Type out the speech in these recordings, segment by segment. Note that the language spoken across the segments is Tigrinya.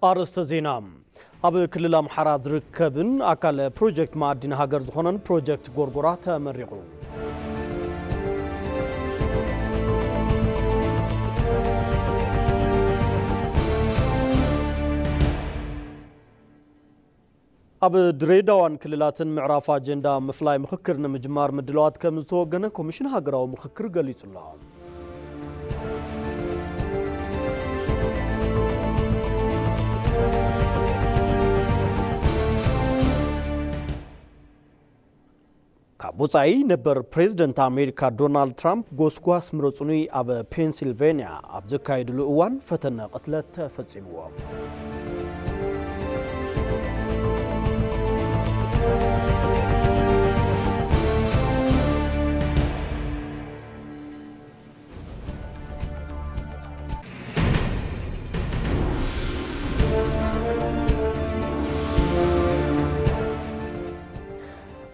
ኣርእስተ ዜና። ኣብ ክልል ኣምሓራ ዝርከብን ኣካል ፕሮጀክት ማዕድን ሃገር ዝኾነን ፕሮጀክት ጎርጎራ ተመሪቑ። ኣብ ድሬዳዋን ክልላትን ምዕራፍ ኣጀንዳ ምፍላይ ምኽክር ንምጅማር ምድላዋት ከም ዝተወገነ ኮሚሽን ሃገራዊ ምኽክር ገሊጹ ኣሎ። ካብ ወጻኢ፣ ነበር ፕሬዝደንት ኣሜሪካ ዶናልድ ትራምፕ ጎስጓስ ምረጹኒ ኣብ ፔንሲልቬንያ ኣብ ዘካየድሉ እዋን ፈተነ ቅትለት ተፈጺምዎም።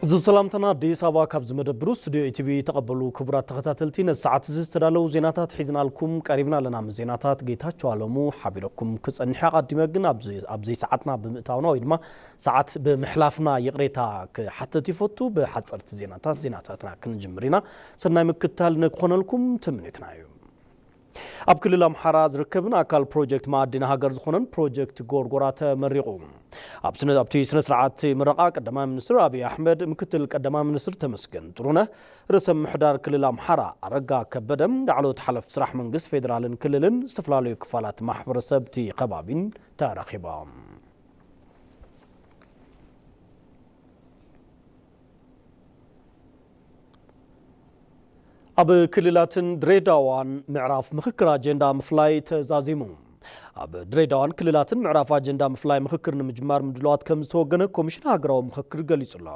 እዚ ሰላምታና ኣዲስ ኣበባ ካብ ዝመደብሩ ስቱዲዮ ኢቲቪ ተቐበሉ። ክቡራት ተኸታተልቲ፣ ነዚ ሰዓት እዚ ዝተዳለዉ ዜናታት ሒዝናልኩም ቀሪብና ኣለና። ምስ ዜናታት ጌታቸው ኣለሙ ሓቢረኩም ክጸንሕ። ኣቐዲመ ግን ኣብዚ፣ ኣብዚ ሰዓትና ብምእታውና ወይ ድማ ሰዓት ብምሕላፍና ይቕሬታ ክሓትት ይፈቱ። ብሓጸርቲ ዜናታት፣ ዜናታትና ክንጅምር ኢና። ሰናይ ምክትታል ንክኾነልኩም ትምኒትና እዩ። ኣብ ክልል ኣምሓራ ዝርከብን ኣካል ፕሮጀክት ማዕድን ሃገር ዝኾነን ፕሮጀክት ጎርጎራ ተመሪቑ። ኣብ ስነ-፣ ኣብቲ ስነ ስርዓት ምረቓ ቀዳማይ ሚኒስትር ኣብይ ኣሕመድ፣ ምክትል ቀዳማይ ሚኒስትር ተመስገን ጥሩነህ፣ ርእሰ ምምሕዳር ክልል ኣምሓራ ኣረጋ ከበደ፣ ላዕለዎት ሓለፍቲ ስራሕ መንግስቲ ፌዴራልን ክልልን፣ ዝተፈላለዩ ክፋላት ማሕበረሰብ እቲ ከባቢን ተረኺቦም። ኣብ ክልላትን ድሬዳዋን ምዕራፍ ምኽክር ኣጀንዳ ምፍላይ ተዛዚሙ። ኣብ ድሬዳዋን ክልላትን ምዕራፍ ኣጀንዳ ምፍላይ ምኽክር ንምጅማር ምድላዋት ከም ዝተወገነ ኮሚሽን ሃገራዊ ምኽክር ገሊጹ ኣሎ።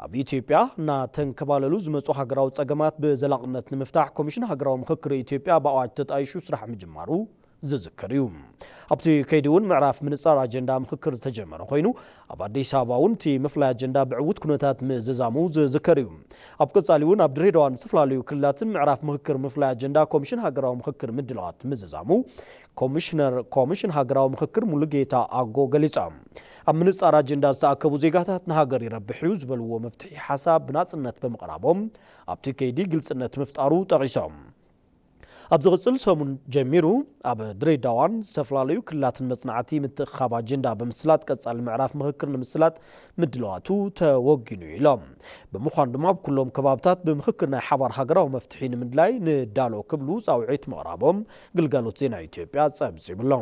ኣብ ኢትዮጵያ እናተንከባለሉ ዝመጹ ሃገራዊ ጸገማት ብዘላቕነት ንምፍታሕ ኮሚሽን ሃገራዊ ምኽክር ኢትዮጵያ ብኣዋጅ ተጣይሹ ስራሕ ምጅማሩ ዝዝከር እዩ። ኣብቲ ከይዲ እውን ምዕራፍ ምንጻር ኣጀንዳ ምኽክር ዝተጀመረ ኮይኑ፣ ኣብ ኣዲስ ኣበባ እውን እቲ ምፍላይ ኣጀንዳ ብዕዉት ኩነታት ምዝዛሙ ዝዝከር እዩ። ኣብ ቀጻሊ እውን ኣብ ድሬዳዋን ዝተፈላለዩ ክልላትን ምዕራፍ ምኽክር ምፍላይ ኣጀንዳ ኮሚሽን ሃገራዊ ምኽክር ምድላዋት ምዝዛሙ ኮሚሽነር ኮሚሽን ሃገራዊ ምኽክር ሙሉጌታ ኣጎ ገሊጾም። ኣብ ምንጻር ኣጀንዳ ዝተኣከቡ ዜጋታት ንሃገር ይረብሕ እዩ ዝበልዎ መፍትሒ ሓሳብ ብናጽነት ብምቕራቦም፣ ኣብቲ ከይዲ ግልጽነት ምፍጣሩ ጠቒሶም። ኣብ ዝቕጽል ሰሙን ጀሚሩ ኣብ ድሬዳዋን ዝተፈላለዩ ክልላትን መጽናዕቲ ምትእኽኻብ ኣጀንዳ ብምስላጥ ቀጻሊ ምዕራፍ ምኽክር ንምስላጥ ምድላዋቱ ተወጊኑ ኢሎም። ብምዃኑ ድማ ኣብ ኩሎም ከባብታት ብምኽክር ናይ ሓባር ሃገራዊ መፍትሒ ንምድላይ ንዳሎ ክብሉ ጻውዒት ምቕራቦም ግልጋሎት ዜና ኢትዮጵያ ጸብጺቡ ኣሎ።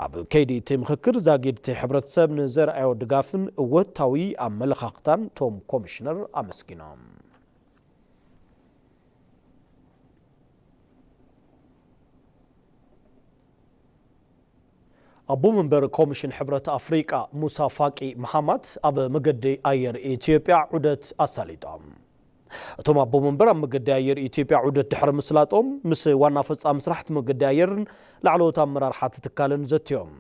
ኣብ ከይዲ እቲ ምኽክር ዛጊድ እቲ ሕብረተሰብ ንዘርኣዮ ድጋፍን እወታዊ ኣመለኻኽታን እቶም ኮሚሽነር ኣመስጊኖም። ኣቦ መንበር ኮሚሽን ሕብረት ኣፍሪቃ ሙሳ ፋቂ መሓማት ኣብ መገዲ ኣየር ኢትዮጵያ ዑደት ኣሳሊጦም። እቶም ኣቦ መንበር ኣብ መገዲ ኣየር ኢትዮጵያ ዑደት ድሕሪ ምስላጦም ምስ ዋና ፈጻሚ ስራሕቲ መገዲ ኣየርን ላዕለዎት ኣመራርሓ እቲ ትካልን ዘትዮም።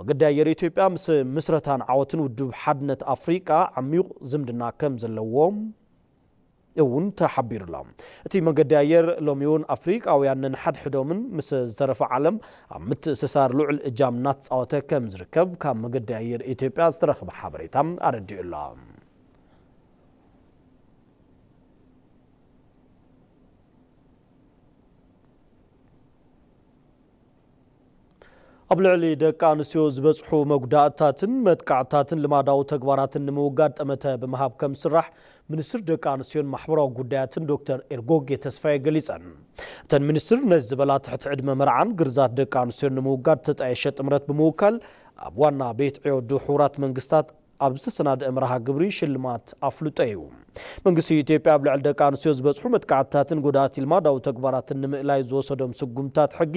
መገዲ ኣየር ኢትዮጵያ ምስ ምስረታን ዓወትን ውድብ ሓድነት ኣፍሪቃ ዓሚዩቕ ዝምድና ከም ዘለዎም እውን ተሓቢሩሎም። እቲ መገዲ ኣየር ሎሚ እውን ኣፍሪቃውያን ነንሓድሕዶምን ምስ ዝተረፈ ዓለም ኣብ ምትእስሳር ልዑል እጃም እናተጻወተ ከም ዝርከብ ካብ መገዲ ኣየር ኢትዮጵያ ዝተረኽበ ሓበሬታ ኣረዲኡ ኣሎ። ኣብ ልዕሊ ደቂ ኣንስትዮ ዝበጽሑ መጉዳእትታትን መጥቃዕትታትን ልማዳዊ ተግባራትን ንምውጋድ ጠመተ ብምሃብ ከም ዝስራሕ ሚኒስትር ደቂ ኣንስትዮን ማሕበራዊ ጉዳያትን ዶክተር ኤርጎጌ ተስፋዬ ገሊጸን። እተን ሚኒስትር ነዚ ዝበላ ትሕቲ ዕድመ መርዓን ግርዛት ደቂ ኣንስትዮን ንምውጋድ ተጣየሸ ጥምረት ብምውካል ኣብ ዋና ቤት ዕዮ ውድብ ሕቡራት መንግስታት ኣብ ዝተሰናድአ መርሃ ግብሪ ሽልማት ኣፍልጦ እዩ። መንግስቲ ኢትዮጵያ ኣብ ልዕሊ ደቂ ኣንስትዮ ዝበጽሑ መጥቃዕትታትን ጎዳእቲ ልማዳዊ ተግባራትን ንምእላይ ዝወሰዶም ስጉምታት ሕጊ፣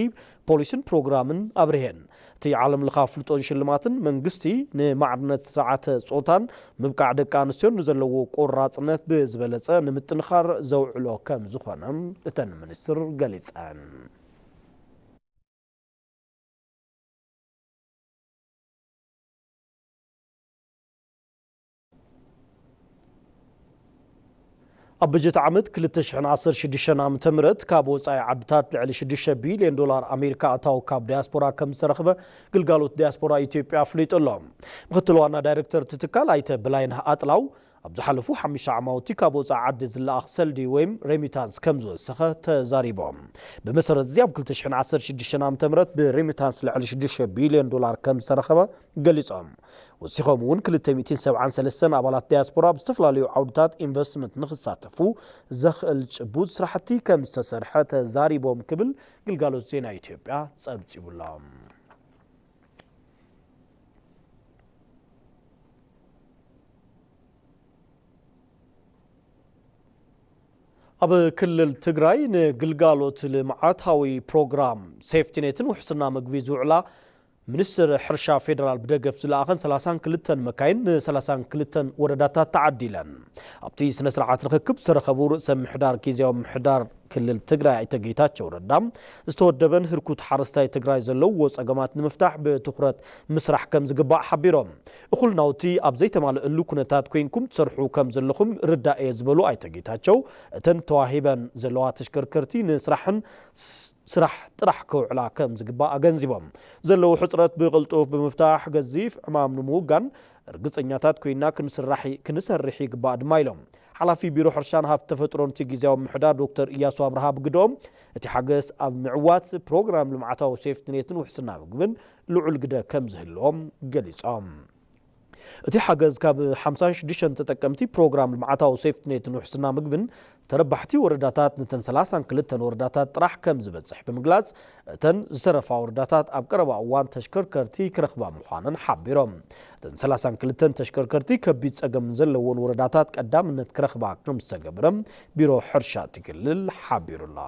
ፖሊስን ፕሮግራምን ኣብርሄን። እቲ ዓለም ለኸ ኣፍልጦን ሽልማትን መንግስቲ ንማዕርነት ስርዓተ ጾታን ምብቃዕ ደቂ ኣንስትዮን ንዘለዎ ቆራጽነት ብዝበለጸ ንምጥንኻር ዘውዕሎ ከም ዝኾነ እተን ሚኒስትር ገሊጸን። ኣብ በጀት ዓመት ክልተ ሽሕን ዓሰርተ ሽዱሽተን ዓመተ ምህረት ካብ ወጻኢ ዓድታት ልዕሊ ሽዱሽተ ቢልዮን ዶላር ኣሜሪካ ኣታዊ ካብ ዲያስፖራ ከም ዝተረኽበ ግልጋሎት ዲያስፖራ ኢትዮጵያ ኣፍሊጡ ኣሎ። ምክትል ዋና ዳይሬክተር እቲ ትካል ኣይተ በላይነህ ኣጥላው፣ ኣብ ዝሓለፉ ሓሙሽተ ዓማውቲ ካብ ወጻኢ ዓዲ ዝለኣኽ ሰልዲ ወይም ሬሚታንስ ከም ዝወሰኸ ተዛሪቦም። ብመሰረት እዚ ኣብ ክልተ ሽሕን ዓሰርተ ሽዱሽተን ዓመተ ምህረት ብሬሚታንስ ልዕሊ ሽዱሽተ ቢልዮን ዶላር ከም ዝተረኸበ ገሊጾም። ወሲኾም እውን ክልተ ሚእትን ሰብዓን ሰለስተን ኣባላት ዲያስፖራ ኣብ ዝተፈላለዩ ዓውድታት ኢንቨስትመንት ንኽሳተፉ ዘኽእል ጭቡጥ ስራሕቲ ከም ዝተሰርሐ ተዛሪቦም ክብል ግልጋሎት ዜና ኢትዮጵያ ጸብጺቡሎም። ኣብ ክልል ትግራይ ንግልጋሎት ልምዓታዊ ፕሮግራም ሴፍቲኔትን ውሕስና ምግቢ ዝውዕላ ሚኒስትር ሕርሻ ፌደራል ብደገፍ ዝለኣኸን ሰላሳን ክልተን መካይን ንሰላሳን ክልተን ወረዳታት ተዓዲለን። ኣብቲ ስነ ስርዓት ርክክብ ዝተረኸቡ ርእሰ ምሕዳር ግዝያዊ ምሕዳር ክልል ትግራይ ኣይተ ጌታቸው ረዳ፣ ዝተወደበን ህርኩት ሓረስታይ ትግራይ ዘለውዎ ጸገማት ንምፍታሕ ብትኹረት ምስራሕ ከም ዝግባእ ሓቢሮም። እኹል ናውቲ ኣብ ዘይተማልእሉ ኩነታት ኮይንኩም ትሰርሑ ከም ዘለኹም ርዳእ እየ ዝበሉ ኣይተ ጌታቸው፣ እተን ተዋሂበን ዘለዋ ተሽከርከርቲ ንስራሕን ስ-፣ ስራሕ ጥራሕ ክውዕላ ከም ዝግባእ ኣገንዚቦም። ዘለዉ ሕጽረት ብቕልጡፍ ብምፍታሕ ገዚፍ ዕማም ንምውጋን ርግጸኛታት ኮይና ክንስራሕ ይ-፣ ክንሰርሕ ይግባእ ድማ ኢሎም። ሓላፊ ቢሮ ሕርሻን ሃብቲ ተፈጥሮን እቲ ግዝያዊ ምምሕዳር ዶክተር እያሱ ኣብርሃ ብግደኦም፣ እቲ ሓገዝ ኣብ ምዕዋት ፕሮግራም ልምዓታዊ ሴፍትኔትን ውሕስና ምግብን ልዑል ግደ ከም ዝህልዎም ገሊጾም። እቲ ሓገዝ ካብ ሓምሳን ሽዱሽተን ተጠቀምቲ ፕሮግራም ልምዓታዊ ሴፍትኔትን ውሕስና ምግብን ተረባሕቲ ወረዳታት ነተን ሰላሳን ክልተን ወረዳታት ጥራሕ ከም ዝበጽሕ ብምግላጽ፣ እተን ዝተረፋ ወረዳታት ኣብ ቀረባ እዋን ተሽከርከርቲ ክረኽባ ምዃነን ሓቢሮም። እተን ሰላሳን ክልተን ተሽከርከርቲ ከቢድ ጸገም ዘለወን ወረዳታት ቀዳምነት ክረኽባ ከም ዝተገብረ ቢሮ ሕርሻ እቲ ክልል ሓቢሩ ኣሎ።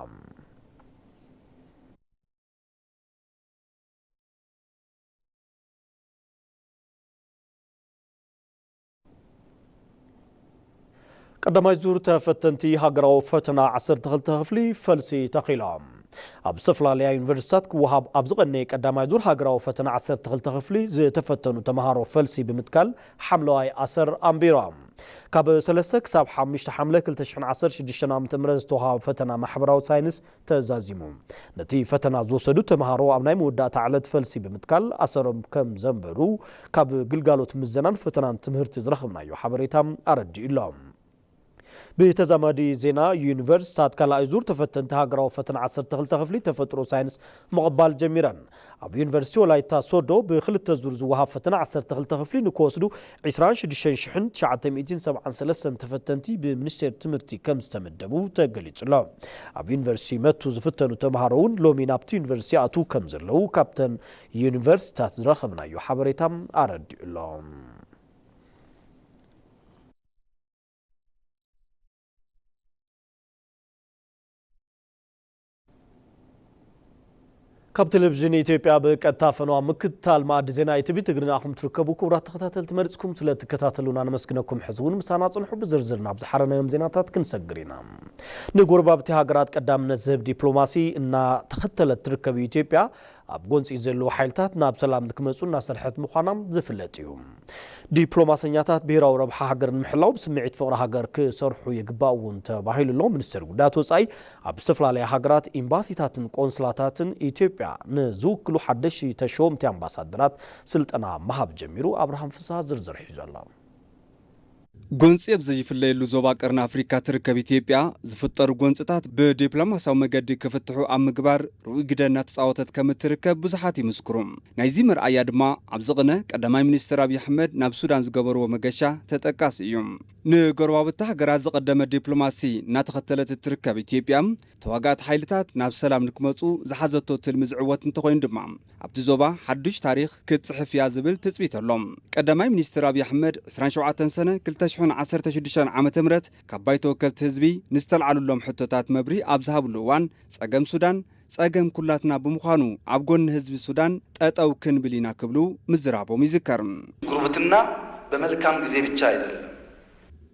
ቀዳማይ ዙር ተፈተንቲ ሃገራዊ ፈተና ዓሰርተ ክልተ ክፍሊ ፈልሲ ተኺሎም። ኣብ ዝተፈላለያ ዩኒቨርሲታት ክወሃብ ኣብ ዝቐነየ ቀዳማይ ዙር ሃገራዊ ፈተና ዓሰርተ ክልተ ክፍሊ ዝተፈተኑ ተምሃሮ ፈልሲ ብምትካል ሓምለዋይ ኣሰር ኣንቢሮም። ካብ ሰለስተ ክሳብ ሓሙሽተ ሓምለ ክልተ ሽሕን ዓሰርተ ሽዱሽተን ዓመተ ምህረት ዝተወሃበ ፈተና ማሕበራዊ ሳይንስ ተዛዚሙ። ነቲ ፈተና ዝወሰዱ ተምሃሮ ኣብ ናይ መወዳእታ ዕለት ፈልሲ ብምትካል ኣሰሮም ከም ዘንበሩ ካብ ግልጋሎት ምዘናን ፈተናን ትምህርቲ ዝረኸብናዮ ሓበሬታ ኣረዲኡ ኣሎ። ብተዛማዲ ዜና፣ ዩኒቨርሲታት ካልኣይ ዙር ተፈተንቲ ሃገራዊ ፈተና ዓሰርተ ክልተ ክፍሊ ተፈጥሮ ሳይንስ ምቕባል ጀሚረን። ኣብ ዩኒቨርሲቲ ወላይታ ሶዶ ብክልተ ዙር ዝወሃብ ፈተና ዓሰርተ ክልተ ክፍሊ ንክወስዱ ዕስራን ሽዱሽተን ሽሕን ትሽዓተ ሚእትን ሰብዓን ሰለስተን ተፈተንቲ ብሚኒስቴር ትምህርቲ ከም ዝተመደቡ ተገሊጹ ኣሎ። ኣብ ዩኒቨርሲቲ መቱ ዝፍተኑ ተምሃሮ እውን ሎሚ ናብቲ ዩኒቨርሲቲ ይኣትዉ ከም ዘለዉ ካብተን ዩኒቨርሲታት ዝረኸብናዮ ሓበሬታ ኣረዲኡ ኣሎ። ካብ ቴሌቪዥን ኢትዮጵያ ብቀጥታ ፈነዋ ምክትታል መኣዲ ዜና ኢቲቪ ትግርኛ ኢኹም ትርከቡ። ክቡራት ተኸታተልቲ፣ መሪጽኩም ስለ ትከታተሉና ነመስግነኩም። ሕዚ እውን ምሳና ጽንሑ፣ ብዝርዝር ናብ ዝሓረናዮም ዜናታት ክንሰግር ኢና። ንጎረባብቲ ሃገራት ቀዳምነት ዝህብ ዲፕሎማሲ እናተኸተለት ትርከብ ኢትዮጵያ፣ ኣብ ጎንፂ ዘለዉ ሓይልታት ናብ ሰላም ንክመፁ እናሰርሐት ምዃና ዝፍለጥ እዩ። ዲፕሎማሰኛታት ብሄራዊ ረብሓ ሃገር ንምሕላው ብስምዒት ፍቕሪ ሃገር ክሰርሑ ይግባእ እውን ተባሂሉ ኣሎ። ሚኒስትር ጉዳያት ወፃኢ ኣብ ዝተፈላለያ ሃገራት ኤምባሲታትን ቆንስላታትን ኢትዮጵያ ንዝውክሉ ሓደሽቲ ተሸወምቲ ኣምባሳደራት ስልጠና ምሃብ ጀሚሩ። ኣብርሃም ፍስሃ ዝርዝር ሒዙ ኣሎ። ጎንፂ ኣብ ዘይፍለየሉ ዞባ ቀርኒ ኣፍሪካ ትርከብ ኢትዮጵያ፣ ዝፍጠሩ ጎንፅታት ብዲፕሎማሲያዊ መገዲ ክፍትሑ ኣብ ምግባር ርኡይ ግደ እናተፃወተት ከም እትርከብ ብዙሓት ይምስክሩ። ናይዚ መርኣያ ድማ ኣብዚ ቅነ ቀዳማይ ሚኒስትር ኣብዪ ኣሕመድ ናብ ሱዳን ዝገበርዎ መገሻ ተጠቃሲ እዩ። ንጎረባብቲ ሃገራት ዝቐደመ ዲፕሎማሲ እናተኸተለት እትርከብ ኢትዮጵያ፣ ተዋጋእቲ ሓይልታት ናብ ሰላም ንክመፁ ዝሓዘቶ ትልሚ ዝዕወት እንተኾይኑ ድማ፣ ኣብቲ ዞባ ሓዱሽ ታሪኽ ክትጽሕፍ እያ ዝብል ትጽቢት ኣሎ። ቀዳማይ ሚኒስትር ኣብዪ ኣሕመድ ዕስራን ሸውዓተን ሰነ ክልተ ሽሕን ዓሰርተ ሽዱሽተን ዓመተ ምህረት ካብ ባይቶ ወከልቲ ህዝቢ ንዝተልዓሉሎም ሕቶታት መብርሂ ኣብ ዝሃብሉ እዋን፣ ጸገም ሱዳን ጸገም ኩላትና ብምዃኑ ኣብ ጎኒ ህዝቢ ሱዳን ጠጠው ክንብል ኢና ክብሉ ምዝራቦም ይዝከር። ጉርብትና በመልካም ጊዜ ብቻ አይደለም።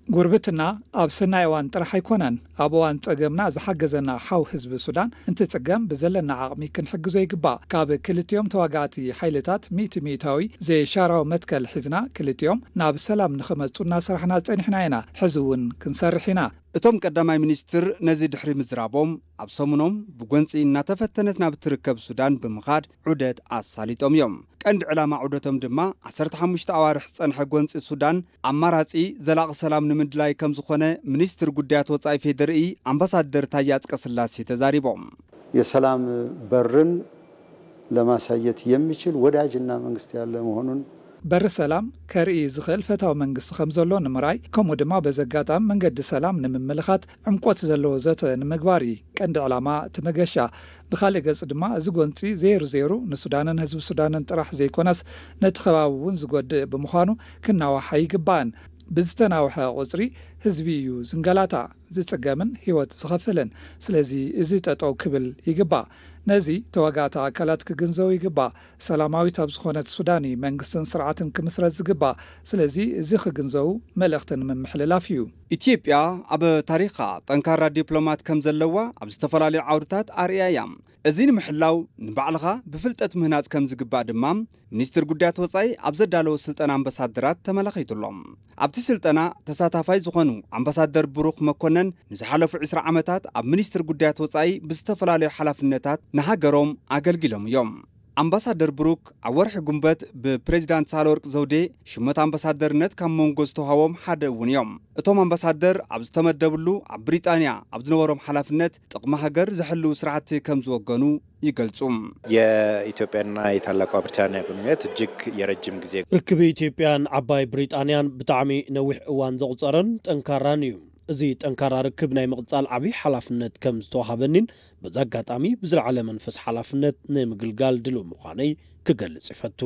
ጉርብትና ኣብ ሰናይ እዋን ጥራሕ ኣይኮነን። ኣብ እዋን ጸገምና ዝሓገዘና ሓው ህዝቢ ሱዳን እንትጽገም ብዘለና ዓቕሚ ክንሕግዞ ይግባእ። ካብ ክልቲኦም ተዋጋእቲ ሓይልታት ሚእቲ ሚእታዊ ዘይሻራዊ መትከል ሒዝና ክልቲኦም ናብ ሰላም ንኽመጹ እናሰራሕና ጸኒሕና ኢና። ሕዚ እውን ክንሰርሕ ኢና። እቶም ቀዳማይ ሚኒስትር ነዚ ድሕሪ ምዝራቦም፣ ኣብ ሰሙኖም ብጎንፂ እናተፈተነት ናብ እትርከብ ሱዳን ብምኻድ ዑደት ኣሳሊጦም እዮም። ቀንዲ ዕላማ ዑደቶም ድማ ዓሰርተ ሓሙሽተ ኣዋርሕ ዝፀንሐ ጎንፂ ሱዳን ኣማራፂ ዘላቒ ሰላም ንምድላይ ከም ዝኾነ ሚኒስትር ጉዳያት ወፃኢ ፌዴሪኢ ኣምባሳደር ታየ ኣፅቀስላሴ ተዛሪቦም። የሰላም በርን ለማሳየት የሚችል ወዳጅና መንግስት ያለ መሆኑን በሪ ሰላም ከርኢ ዝኽእል ፈታዊ መንግስቲ ከም ዘሎ ንምርኣይ፣ ከምኡ ድማ በዚ ኣጋጣሚ መንገዲ ሰላም ንምምልኻት ዕምቆት ዘለዎ ዘተ ንምግባር እዩ ቀንዲ ዕላማ እቲ መገሻ። ብኻልእ ገፅ ድማ፣ እዚ ጎንፂ ዜሩ ዜሩ ንሱዳንን ህዝቢ ሱዳንን ጥራሕ ዘይኮነስ፣ ነቲ ከባቢ እውን ዝጎድእ ብምዃኑ ክናዋሕ ኣይግባእን። ብዝተናውሐ ቁፅሪ ህዝቢ እዩ ዝንገላታዕ፣ ዝፅገምን ህይወት ዝኸፍልን። ስለዚ እዚ ጠጠው ክብል ይግባእ። ነዚ ተዋጋእቲ ኣካላት ክግንዘቡ ይግባእ። ሰላማዊት ኣብ ዝኾነት ሱዳን እዩ መንግስትን ስርዓትን ክምስረት ዝግባእ። ስለዚ እዚ ክግንዘቡ መልእኽቲ ንምምሕልላፍ እዩ። ኢትዮጵያ ኣብ ታሪኻ ጠንካራ ዲፕሎማት ከም ዘለዋ ኣብ ዝተፈላለዩ ዓውድታት ኣርእያ እያ። እዚ ንምሕላው ንባዕልኻ ብፍልጠት ምህናጽ ከም ዝግባእ ድማ ሚኒስትር ጉዳያት ወጻኢ ኣብ ዘዳለዎ ስልጠና ኣምባሳደራት ተመላኺቱሎም። ኣብቲ ስልጠና ተሳታፋይ ዝኾኑ ኣምባሳደር ብሩኽ መኮነን ንዝሓለፉ ዕስራ ዓመታት ኣብ ሚኒስትር ጉዳያት ወጻኢ ብዝተፈላለዩ ሓላፍነታት ንሃገሮም ኣገልጊሎም እዮም። ኣምባሳደር ብሩክ ኣብ ወርሒ ጉንበት ብፕሬዚዳንት ሳህለወርቅ ዘውዴ ሽመት ኣምባሳደርነት ካብ መንጎ ዝተውሃቦም ሓደ እውን እዮም። እቶም ኣምባሳደር ኣብ ዝተመደብሉ ኣብ ብሪጣንያ ኣብ ዝነበሮም ሓላፍነት ጥቕሚ ሃገር ዘሕልው ስራሕቲ ከም ዝወገኑ ይገልጹ። የኢትዮጵያና የታላቋ ብሪታንያ ግንኙነት እጅግ የረጅም ጊዜ ርክብ ኢትዮጵያን ዓባይ ብሪጣንያን ብጣዕሚ ነዊሕ እዋን ዘቑጸረን ጠንካራን እዩ። እዚ ጠንካራ ርክብ ናይ ምቕጻል ዓብዪ ሓላፍነት ከም ዝተዋሃበኒን በዚ ኣጋጣሚ ብዝለዓለ መንፈስ ሓላፍነት ንምግልጋል ድሉው ምዃነይ ክገልጽ ይፈቱ።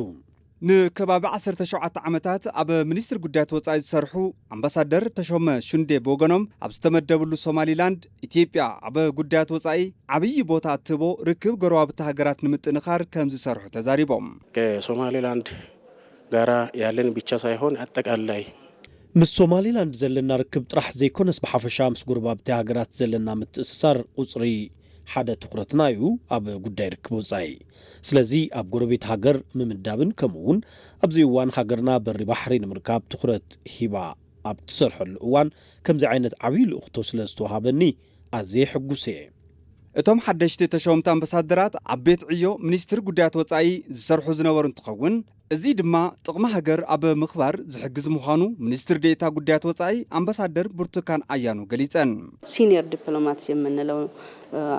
ንከባቢ ዓሰርተ ሸውዓተ ዓመታት ኣብ ሚኒስትሪ ጉዳያት ወጻኢ ዝሰርሑ ኣምባሳደር ተሾመ ሹንዴ ብወገኖም ኣብ ዝተመደብሉ ሶማሊላንድ ኢትዮጵያ ኣብ ጉዳያት ወጻኢ ዓብዪ ቦታ እትህቦ ርክብ ጎረባብቲ ሃገራት ንምጥንኻር ከም ዝሰርሑ ተዛሪቦም። ከሶማሊላንድ ጋራ ያለን ብቻ ሳይሆን አጠቃላይ ምስ ሶማሊላንድ ዘለና ርክብ ጥራሕ ዘይኮነስ ብሓፈሻ ምስ ጎረባብቲ ሃገራት ዘለና ምትእስሳር ቁፅሪ ሓደ ትኹረትና እዩ ኣብ ጉዳይ ርክብ ወፃኢ። ስለዚ ኣብ ጎረቤት ሃገር ምምዳብን ከምኡ እውን ኣብዚ እዋን ሃገርና በሪ ባሕሪ ንምርካብ ትኹረት ሂባ ኣብ ትሰርሐሉ እዋን ከምዚ ዓይነት ዓብዪ ልእኽቶ ስለ ዝተዋሃበኒ ኣዝየ ሕጉስ እየ። እቶም ሓደሽቲ ተሸወምቲ ኣምባሳደራት ኣብ ቤት ዕዮ ሚኒስትሪ ጉዳያት ወጻኢ ዝሰርሑ ዝነበሩ እንትኸውን፣ እዚ ድማ ጥቕሚ ሃገር ኣብ ምኽባር ዝሕግዝ ምዃኑ ሚኒስትር ዴኤታ ጉዳያት ወጻኢ ኣምባሳደር ብርቱካን ኣያኑ ገሊጸን። ሲኒየር ዲፕሎማትስ የምንለው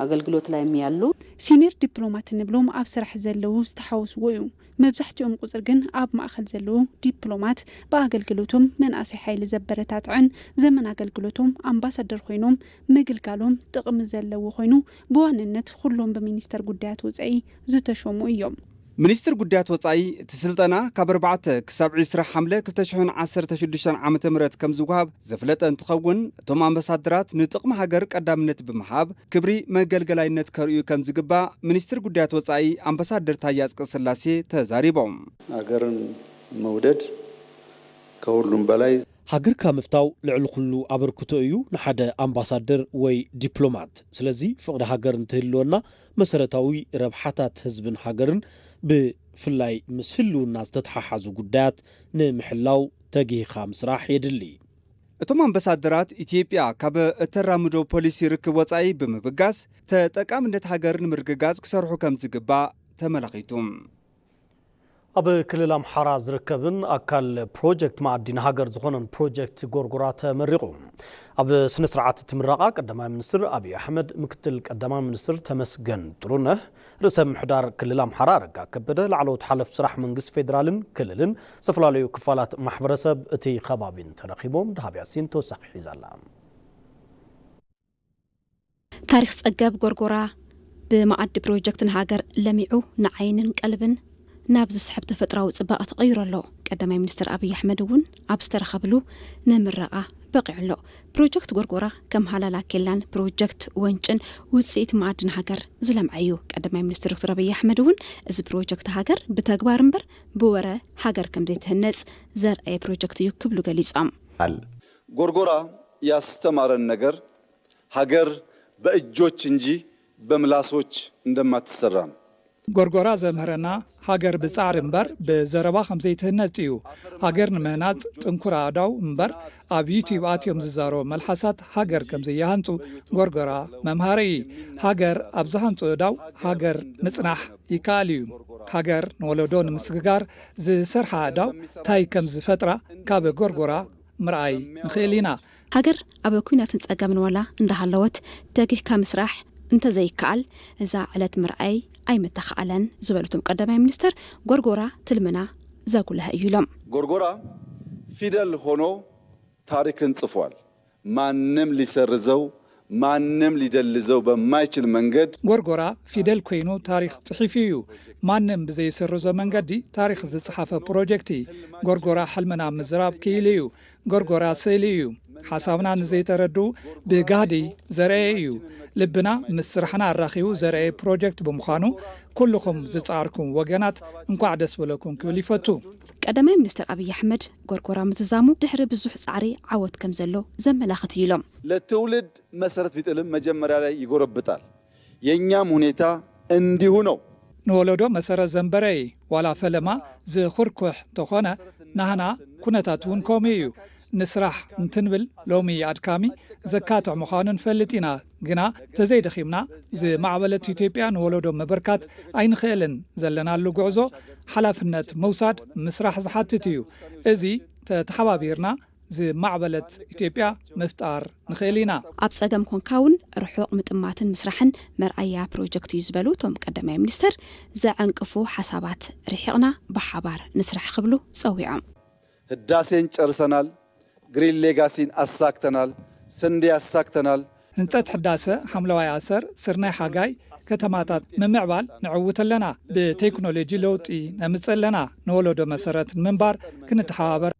አገልግሎት ላይም ያሉ ሲኒየር ዲፕሎማት እንብሎም ኣብ ስራሕ ዘለዉ ዝተሓወስዎ እዩ። መብዛሕትኦም ቁፅር ግን ኣብ ማእኸል ዘለዉ ዲፕሎማት ብኣገልግሎቶም መናእሰይ ሓይሊ ዘበረታትዕን ዘመን ኣገልግሎቶም ኣምባሳደር ኮይኖም ምግልጋሎም ጥቕሚ ዘለዎ ኮይኑ ብዋንነት ኩሎም ብሚኒስተር ጉዳያት ወፃኢ ዝተሾሙ እዮም። ሚኒስትር ጉዳያት ወጻኢ እቲ ስልጠና ካብ ኣርባዕተ ክሳብ ዕስራ ሓምለ ክልተ ሽሕን ዓሰርተ ሽዱሽተን ዓመተ ምህረት ከም ዝወሃብ ዘፍለጠ እንትኸውን፣ እቶም ኣምባሳደራት ንጥቕሚ ሃገር ቀዳምነት ብምሃብ ክብሪ መገልገላይነት ከርእዩ ከም ዝግባእ ሚኒስትር ጉዳያት ወጻኢ ኣምባሳደር ታየ ኣጽቀስላሴ ተዛሪቦም። ሀገርን መውደድ ከሁሉም በላይ ሃገርካ ምፍታው ልዕሊ ኩሉ ኣበርክቶ እዩ። ንሓደ ኣምባሳደር ወይ ዲፕሎማት ስለዚ ፍቕሪ ሃገር እንትህልወና መሰረታዊ ረብሓታት ህዝብን ሃገርን ብፍላይ ምስ ህልውና ዝተተሓሓዙ ጉዳያት ንምሕላው ተጊህኻ ምስራሕ የድሊ። እቶም ኣምባሳደራት ኢትዮጵያ ካብ እተራምዶ ፖሊሲ ርክብ ወጻኢ ብምብጋስ ተጠቃምነት ሃገር ንምርግጋጽ ክሰርሑ ከም ዝግባእ ተመላኺቱ። ኣብ ክልል ኣምሓራ ዝርከብን ኣካል ፕሮጀክት ማዕዲን ሃገር ዝኾነን ፕሮጀክት ጎርጎራ ተመሪቑ። ኣብ ስነ ስርዓት እቲ ምረቓ ቀዳማይ ሚኒስትር ኣብይ ኣሕመድ፣ ምክትል ቀዳማይ ሚኒስትር ተመስገን ጥሩነህ፣ ርእሰ ምምሕዳር ክልል ኣምሓራ ኣረጋ ከበደ፣ ላዕለዎት ሓለፍቲ ስራሕ መንግስቲ ፌዴራልን ክልልን፣ ዝተፈላለዩ ክፋላት ማሕበረሰብ እቲ ከባቢን ተረኺቦም። ደሃብ ያሲን ተወሳኺ ሒዛ ኣላ። ታሪኽ ጸገብ ጎርጎራ ብመኣዲ ፕሮጀክት ንሃገር ለሚዑ ንዓይንን ቀልብን ናብ ዝስሕብ ተፈጥራዊ ጽባቐ ተቐይሩ ኣሎ። ቀዳማይ ሚኒስትር ኣብይ ኣሕመድ እውን ኣብ ዝተረኸብሉ ንምረቓ በቒዑ ኣሎ። ፕሮጀክት ጎርጎራ ከም ሃላላ ኬላን ፕሮጀክት ወንጭን ውጽኢት መኣድን ሃገር ዝለምዐ እዩ። ቀዳማይ ሚኒስትር ዶክተር ኣብይ ኣሕመድ እውን እዚ ፕሮጀክት ሃገር ብተግባር እምበር ብወረ ሃገር ከም ዘይትህነጽ ዘርኣየ ፕሮጀክት እዩ ክብሉ ገሊጾም። ጎርጎራ ያስተማረን ነገር ሀገር በእጆች እንጂ በምላሶች እንደማትሰራ ነው። ጎርጎራ ዘምህረና፣ ሃገር ብጻዕሪ እምበር ብዘረባ ከም ዘይትህነጽ እዩ። ሃገር ንምህናጽ ጥንኩር ኣእዳው እምበር ኣብ ዩትዩብ ኣትዮም ዝዛረቡ መልሓሳት ሃገር ከም ዘይሃንጹ ጎርጎራ መምሃሪ እዩ። ሃገር ኣብ ዝሃንጹ ኣእዳው ሃገር ምጽናሕ ይከኣል እዩ። ሃገር ንወለዶ ንምስግጋር ዝሰርሓ ኣእዳው ታይ ከም ዝፈጥራ ካብ ጎርጎራ ምርኣይ ንኽእል ኢና። ሃገር ኣብ ኲናትን ጸገምን ዋላ እንዳሃለወት ተጊህካ ምስራሕ እንተዘይከኣል እዛ ዕለት ምርኣይ ኣይምተኻኣለን ዝበሉ እቶም ቀዳማይ ሚኒስተር፣ ጎርጎራ ትልምና ዘጉልሀ እዩ ኢሎም። ጎርጎራ ፊደል ሆኖ ታሪክን ጽፏል። ማንም ሊሰርዘው፣ ማንም ሊደልዘው በማይችል መንገድ ጎርጎራ ፊደል ኮይኑ ታሪክ ጽሒፉ እዩ። ማንም ብዘይሰርዞ መንገዲ ታሪክ ዝጸሓፈ ፕሮጀክት እዩ። ጎርጎራ ሕልምና ምዝራብ ክኢሉ እዩ። ጎርጎራ ስእሊ እዩ። ሓሳብና ንዘይተረድኡ ብጋህዲ ዘርአየ እዩ። ልብና ምስ ስራሕና ኣራኺቡ ዘርአየ ፕሮጀክት ብምዃኑ ኩልኹም ዝጻዕርኩም ወገናት እንኳዕ ደስ በለኩም ክብል ይፈቱ። ቀዳማይ ሚኒስትር ኣብይ ኣሕመድ ጎርጎራ ምዝዛሙ ድሕሪ ብዙሕ ጻዕሪ ዓወት ከም ዘሎ ዘመላኽት እዩ ኢሎም። ለትውልድ መሰረት ቢጥልም መጀመሪያ ላይ ይጎረብጣል። የኛም ሁኔታ እንዲሁ ነው። ንወለዶ መሰረት ዘንበረ እዩ። ዋላ ፈለማ ዝኹርኩሕ ተኾነ ናህና ኩነታት እውን ከምኡ እዩ። ንስራሕ እንትንብል ሎሚ ኣድካሚ ዘካትዕ ምዃኑ ንፈልጥ ኢና። ግና ተዘይደኺምና ዝማዕበለት ኢትዮጵያ ንወለዶ ምብርካት ኣይንኽእልን። ዘለናሉ ጉዕዞ ሓላፍነት ምውሳድ ምስራሕ ዝሓትት እዩ። እዚ ተተሓባቢርና ዝማዕበለት ኢትዮጵያ ምፍጣር ንኽእል ኢና። ኣብ ጸገም ኮንካ እውን ርሑቕ ምጥማትን ምስራሕን መርኣያ ፕሮጀክት እዩ ዝበሉ እቶም ቀዳማይ ሚኒስትር፣ ዘዐንቅፉ ሓሳባት ርሒቕና ብሓባር ንስራሕ ክብሉ ጸዊዖም። ህዳሴን ጨርሰናል፣ ግሪን ሌጋሲን ኣሳክተናል፣ ስንዴ ኣሳክተናል። ህንጸት ሕዳሰ፣ ሓምለዋይ ኣሰር፣ ስርናይ ሓጋይ፣ ከተማታት ምምዕባል ንዕውት ኣለና። ብቴክኖሎጂ ለውጢ ነምጽእ ኣለና። ንወለዶ መሰረት ንምንባር ክንተሓባበር።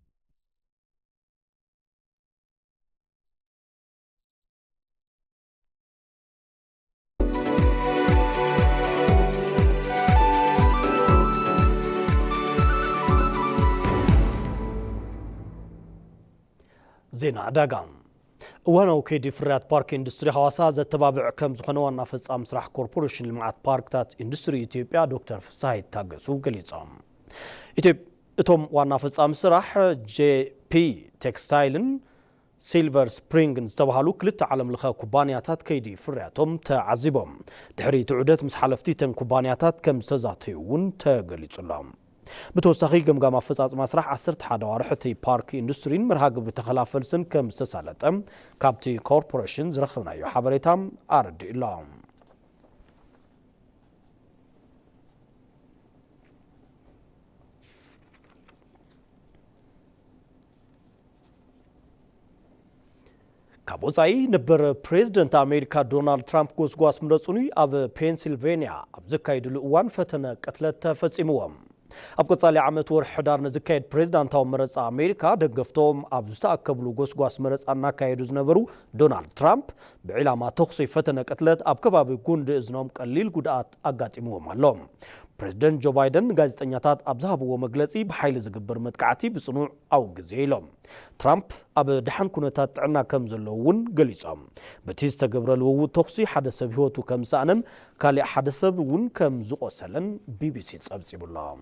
ዜና ዕዳጋ። እዋናዊ ከይዲ ፍርያት ፓርክ ኢንዱስትሪ ሃዋሳ ዘተባብዕ ከም ዝኾነ ዋና ፈጻሚ ስራሕ ኮርፖሬሽን ልምዓት ፓርክታት ኢንዱስትሪ ኢትዮጵያ ዶክተር ፍስሃ ይታገሱ ገሊጾም። ኢትዮ-፣ እቶም ዋና ፈጻሚ ስራሕ ጄፒ ቴክስታይልን ሲልቨር ስፕሪንግን ዝተባሃሉ ክልተ ዓለም ለኸ ኩባንያታት ከይዲ ፍርያቶም ተዓዚቦም። ድሕሪ እቲ ዑደት ምስ ሓለፍቲ እተን ኩባንያታት ከም ዝተዛተዩ እውን ተገሊጹ ኣሎ። ብተወሳኺ ገምጋም ኣፈጻጽማ ስራሕ ዓሰርተ ሓደ ኣዋርሕ እቲ ፓርክ ኢንዱስትሪን መርሃ ግብሪ ተኸላ ፈልስን ከም ዝተሳለጠ ካብቲ ኮርፖሬሽን ዝረኸብናዮ ሓበሬታ ኣረዲኡ ኣሎ። ካብ ወጻኢ ነበር ፕሬዝደንት ኣሜሪካ ዶናልድ ትራምፕ ጎስጓስ ምረጹኒ ኣብ ፔንሲልቬንያ ኣብ ዘካየድሉ እዋን ፈተነ ቅትለት ተፈጺምዎም። ኣብ ቀጻሊ ዓመት ወርሒ ሕዳር ንዝካየድ ፕሬዝዳንታዊ መረጻ ኣሜሪካ ደገፍቶም ኣብ ዝተኣከብሉ ጎስጓስ መረጻ እናካየዱ ዝነበሩ ዶናልድ ትራምፕ ብዕላማ ተኹሲ ፈተነ ቅትለት ኣብ ከባቢ ጉንዲ እዝኖም ቀሊል ጉድኣት ኣጋጢምዎም ኣሎ። ፕሬዝደንት ጆ ባይደን ንጋዜጠኛታት ኣብ ዝሃብዎ መግለጺ ብሓይሊ ዝግበር መጥቃዕቲ ብጽኑዕ ኣውግዝ ኢሎም። ትራምፕ ኣብ ደሓን ኩነታት ጥዕና ከም ዘለዉ እውን ገሊጾም። በቲ ዝተገብረ ልውውጥ ተኹሲ ሓደ ሰብ ህይወቱ ከም ዝሰኣነን ካሊእ ሓደ ሰብ እውን ከም ዝቖሰለን ቢቢሲ ጸብጺቡ ኣሎ።